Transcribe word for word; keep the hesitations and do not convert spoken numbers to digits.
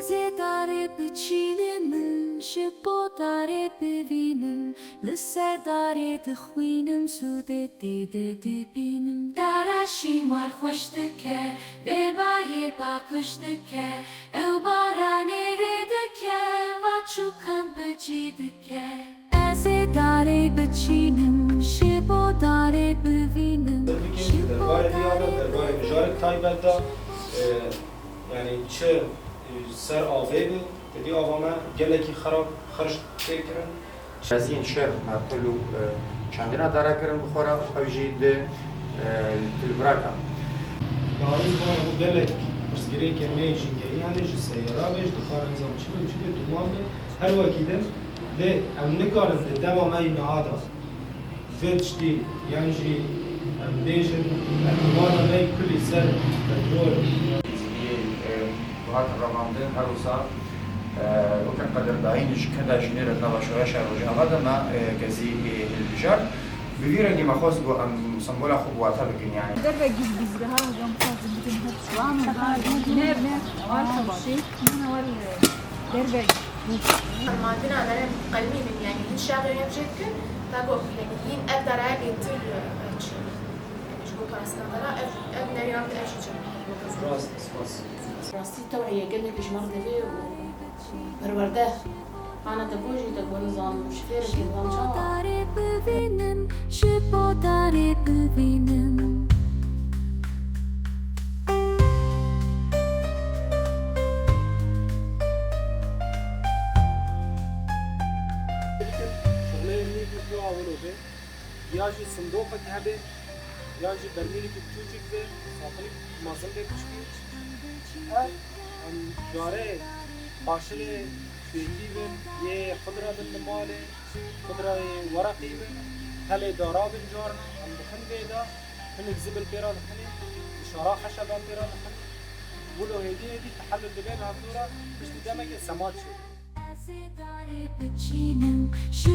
Ez ê darê biçînim, ji bo darê bivînim, li ser darê dixwînim, sûdê tê de dibînim. Dara şîmar xweş dike, vê bayê paqij dike, ew baranê rê dike, va çûkan bi cî dike. Ez ê darê biçînim, ji bo darê bivînim, ji bo darê bivînim. Derbarê mijarek taybet de, e, yanî çi, e, ser avê bi, te dî ava me gelekî xerab, xerc tê kirin. Meziyên şer me pil û, e, çandina dara kirin bi xwe re, ew jî di, e, li Tilbiraka. Darî ziman bû gelek pirsgirêkên me yê jîngehî hene, ji seyara be, ji dixan nizam çi be, çi be, dûman be, her wekî din, lê em nikarin di dema me yî niha de vê tiştî, yan jî em bêjin, îmana me yî kulî ser petrol. Zî, e, hatin revandin, her wisa, e, weke qedirdayîn ji keda jînê re di nava şoreşa Rojava de me, e, kezî, e, hilbijart. Bi vî rengî me xwest ku em sembola xwe bi wate bikin, yanî. Dervegî bîzgeha hocam xwazim bidin hep. Tamam, tamam. Ne, ne, var, tamam. Dervegî. Fermandina me ne qelmî bin, yanî hin şaxê hemşê dikin, ta ku, yanî, hîn ev daraya bêtir, e, çi, yanî, ji bo parastina dara, ev, ev nerîna min ev jî çi. Rast, spas. Rastî tewhiye gelek ji me re divê û perwerde. Ana te ku jî te ku nizanim ji fêr dikim, nizanim çawa. Ji bo darê bivînim, ji bo darê bivînim. Şixuleyên nîv û piya wilo be, ya jî sindoqek hebe, ya jî bermîlekî biçûçik be, satinik mezin be, biçikî. Ev, em carê qaşilê şêkî bin, yê xudra bin li malê, xudrayê wereqî bin, helê dara bin carna, em dixin vê de, hinek zibil pê re dixinê, dişara xeşedan pê re dixinê. Wilo hêdî hêdî tehellul dibe bi hevdû re, piştî demekê sema diçe. Ez ê darê biçînim, ji